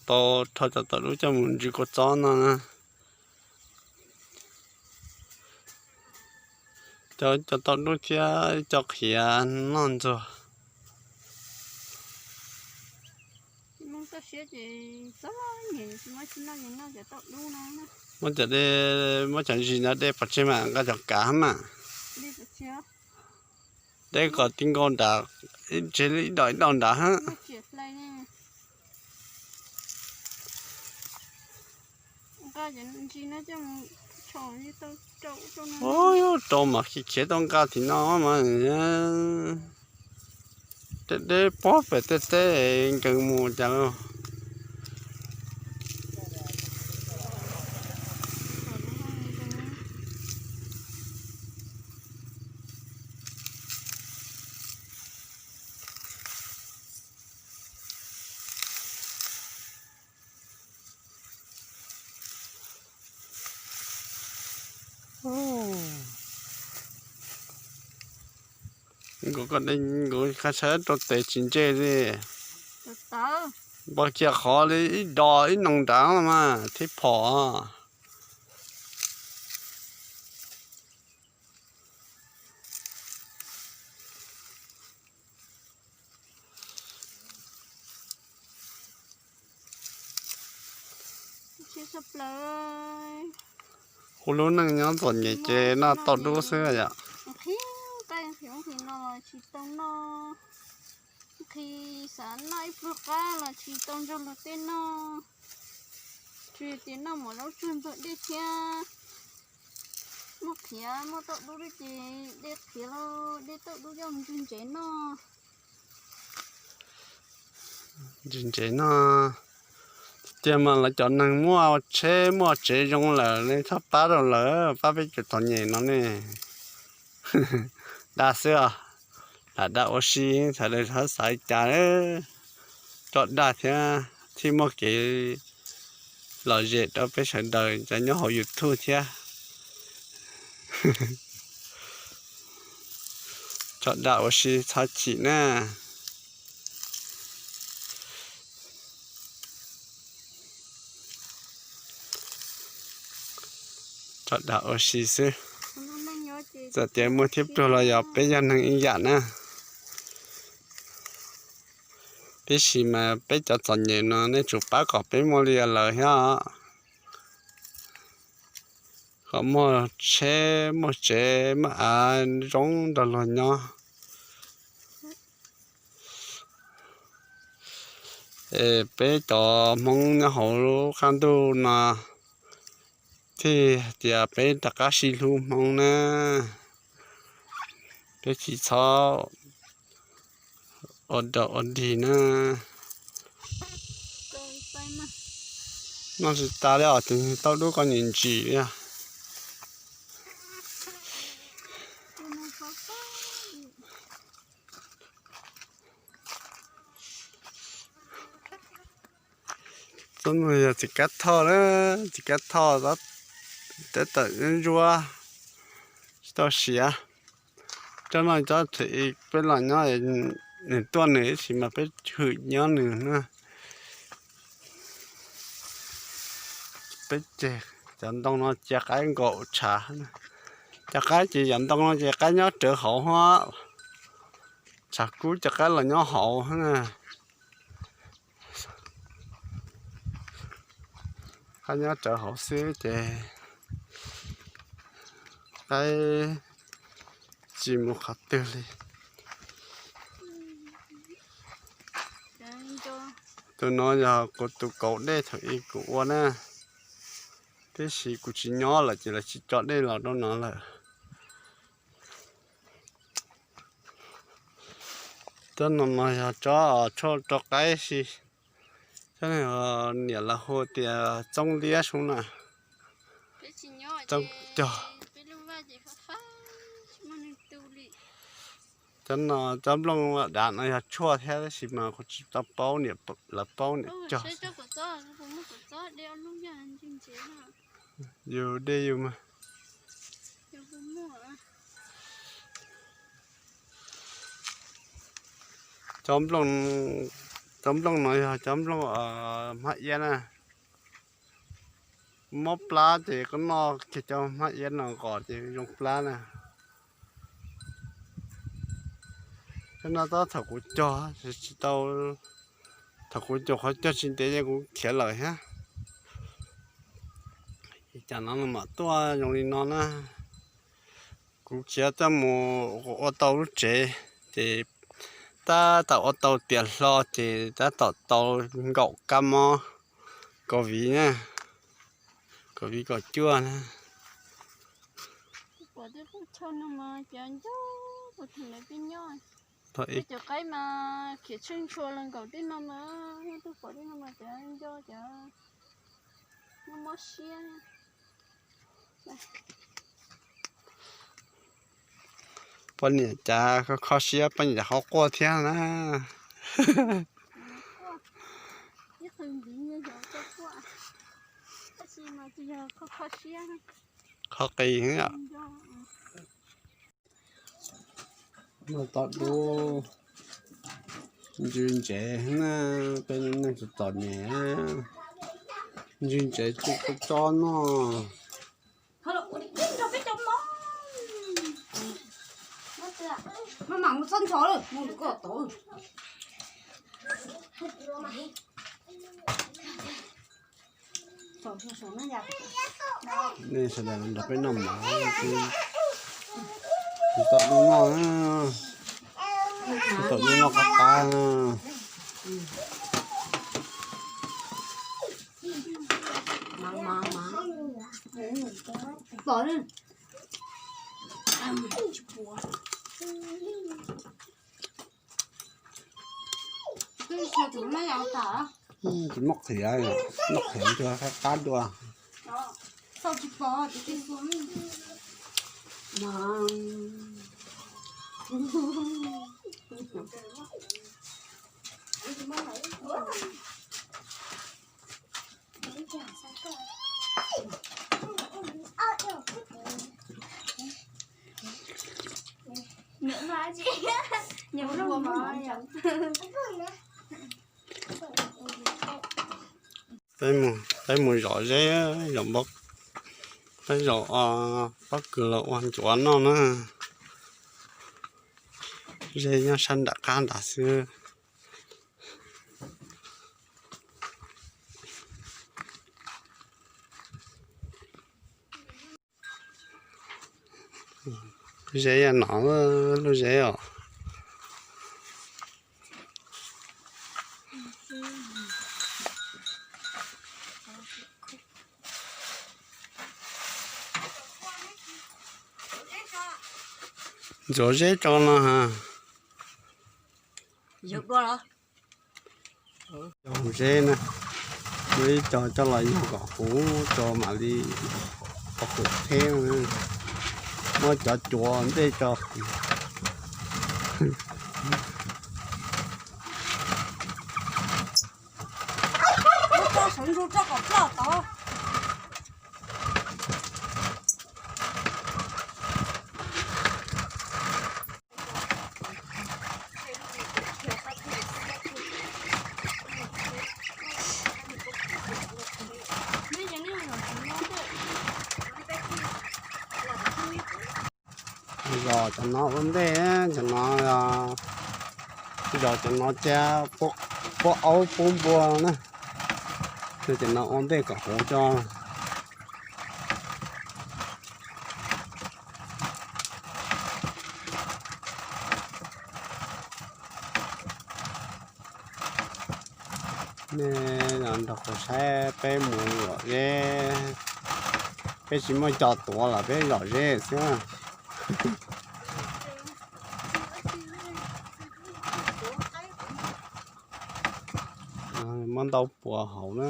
Tau rho cov tauj dub coj mus ntsws kua txob no na. Cov, cov tauj dub thiab cov qhiav noj ntxuag. Muab cov dej, muab cov zis no dej pov tseg mas nqa cov kav mas. Dej kom ti nkaus nrad, ib tsev ib daus ib daus nrad hab. Rau mas khiav khiav tau nqa tim no mas. Deb deb pob pem tej teb nkees mus cas lauj. Nkaus koj, nkaus qhov tshab rau tes tsis ntse li. Npog kiag qhov li ib dos ib noog nrad mas thiaj phom. Kuv lub neej nyob txom nyem ces noj tauj dub xwb yom. Nqhis qab nqhis ub nqhis no los tsis tau noj, nqhis xav noj ib pluag qab los tsis tau nrog luag tej noj. Tsuas yog tias noj mov zaub tsuag ntxuag dej thiab. Muaj qhiav muaj tauj dub ces de qhiav los de tauj dub coj mus ntsws ntsev noj. Ntsws ntsev noj. Tiag mas lawv cov neeg muaj tsheb muaj tsev zoo lawm ne txhob pab rau lawv, pab peb cov txom nyem no ne. Dag xwb os, lam dag ua si, sawv daws txhob xav li cas. Tso dag thiab thiaj muaj kev lom zem rau peb sawv daws cov nyob hauv YouTube thiab. Tso dag ua si txhob chim na. Tso dag ua si xwb. Txawm tias muaj thiab pluag los yog peb yog neeg ib yam na. Tiam sis mas peb cov txom nyem no nej tsum pab kom peb muaj li lawv thiab. Kom muaj tsheb muaj tsev muaj av zoo nrog luag nyob. Es peb cov Hmoob nyob hauv lub qab ntuj no thiaj tias peb rov qab sib hlub Hmoob na. Peb tsis txhob ua dog ua dig na. Noj tsis tas li os, tus tauj dub ko nim ntsim li. Tsob no yog txiv kab thoj na, txiv kab thoj, tab tom zuab tsis tau siav. Tsob no tsob peb los nyob, nws tuaj nws ib sim mas peb hwm nyob nws na. Peb ceg cov ntoo no cia qaib nkaum tshav, cia qaib ces cov ntoo no ces qaib nyob rawv hauv hov, tshav kub cia qaib los nyob hauv na. Qaib nyob rawv hauv xwb ces qaib tsis mus qhov twg li. Tus no yog kuv tus kaus dej thaum ub kuv ua na, tiam sis kuv tsis nyob lawm ces lawv tsis tso dej los rau no lawm. Tsob no mas yog tsob tshuaj rau qaib si, tsob niam lawv hu tias txoob liab sub na, txoob cog. Cov no cov nplooj dav no yog tshuaj thiab tab sis mas kuv tsis tau paub, niam lawv paub niam cog. Yus de yus mas. Cov nplooj, cov nplooj no yog cov nplooj hmab iab na. Mob plab ces koj noj kiag cov hmab iab no nqos ces zoo plab na. Cov no tab thaum kuv cog tsis tau, thaum kuv nyuam qhuav cog tsis ntev ces kuv khiav lawm thiab. Cas no mam tuaj zoo li no na. Kuv khiav coj mus ua tau lub tsev ces tab tom ua tau tiav hlo ces tab tom tau nkaum kab mob COVID na, COVID kaum cuaj na. Peb cov qaib mas khiav tsheej tshua los nkaum tej no mas, tuaj pom tej no mas cov nco cov mob mob siab. Poj niam cas kho kho siab, poj niam cas qhov quaj thiab na. Qhov qis. Noj tom dub, ntsw ntsev na, peb neeg txom txom nyem, ntsw ntsev tsis tau tso noj. Nej sawv daws los nrog peb noj mov, tsis tau dub noj, tsis tau dub noj qab qab. Tsis muaj qhiav, muaj qhiav ntsuag qab qab dua. Peb mus, peb mus zom zeb, zom npab, peb zom pob kws los ua ncuav noj na. Zeb nyob sab nram qab nrad xwb. Zeb no, lub zeb os. Ntxuav zeb tso no ha. Yog zeb na, muaj ib co coj los yog kom huv tso mam li qhuav theb, muab cov cuav ntej tso. Zos cov no ua ntej, cov no, zos cov no cab pub aub pub npua na, cov no ua ntej kom huv tso. Nej nrog kuv saib peb mus zom zeb, peb tsis muaj co tuav los peb zom zeb xwb. Muab ntaub pua hauv na.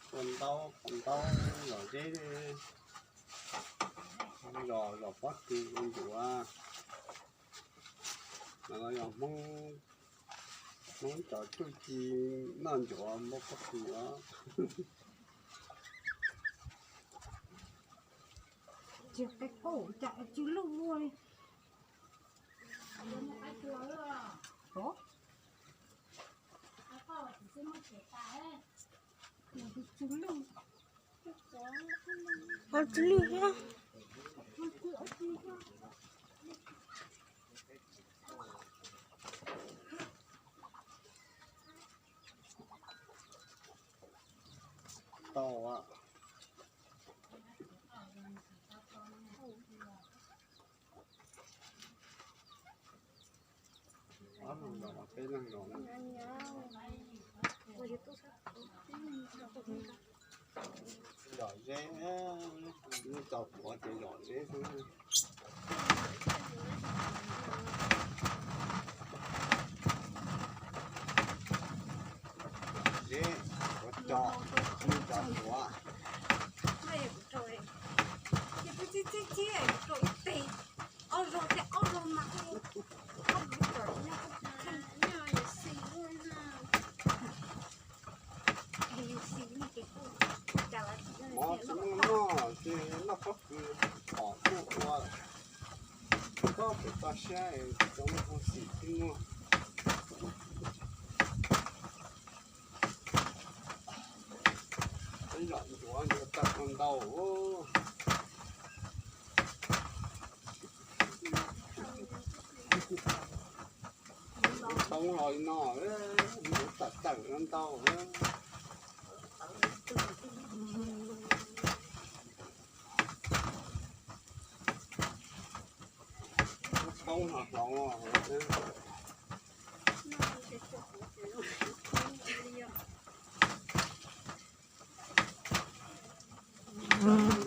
Tua ntaub, tua ntaub zom zeb, zom, zom pob kws ncuav. No yog Hmoob. Cov tsuj ci noj ncuav npauj pob kws os. Tsis qe kauj cas tsis lwj ua li. Tsis lwj thiab. Tau. Ob leeg los peb leeg los. Zom zeb, nej tso tuav ces zom zeb xwb. Zeb, tuav cos, nej tso tuav. Mov tsis muaj noj ces noj pob kws pom tuaj ua. Koj pem toj siab es cov muaj hauj xim twb muaj. Peb zom ncuav ncuav tawm ntau. Toob los li no, ncuav tawm tawm ntau. Toob hloov hloov.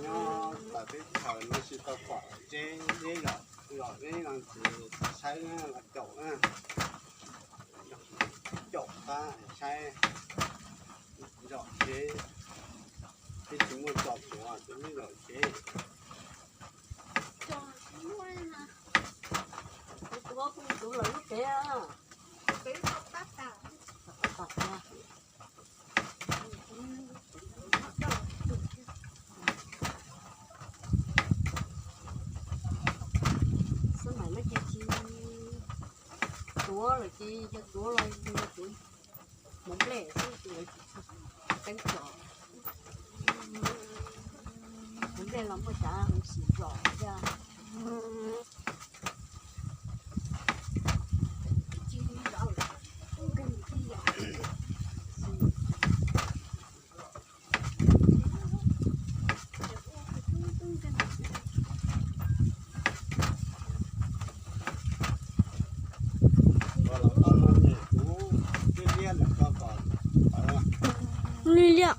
Nyob txawv teb chaws no tsis tau pom zeb, zeb zom, zom zeb no ces saib los caum na. Caum qab saib zom zeb, twb tsis muaj tso tuav ces zeb zom zeb. Tus lawv lub kev, xab maim no ces tsis tuav lawm ces yog tuav los yog tuav mov nplej xwb, lawv tsis txog teeb tso. Mov nplej los muaj tsav sim zom thiab. Lig liaj.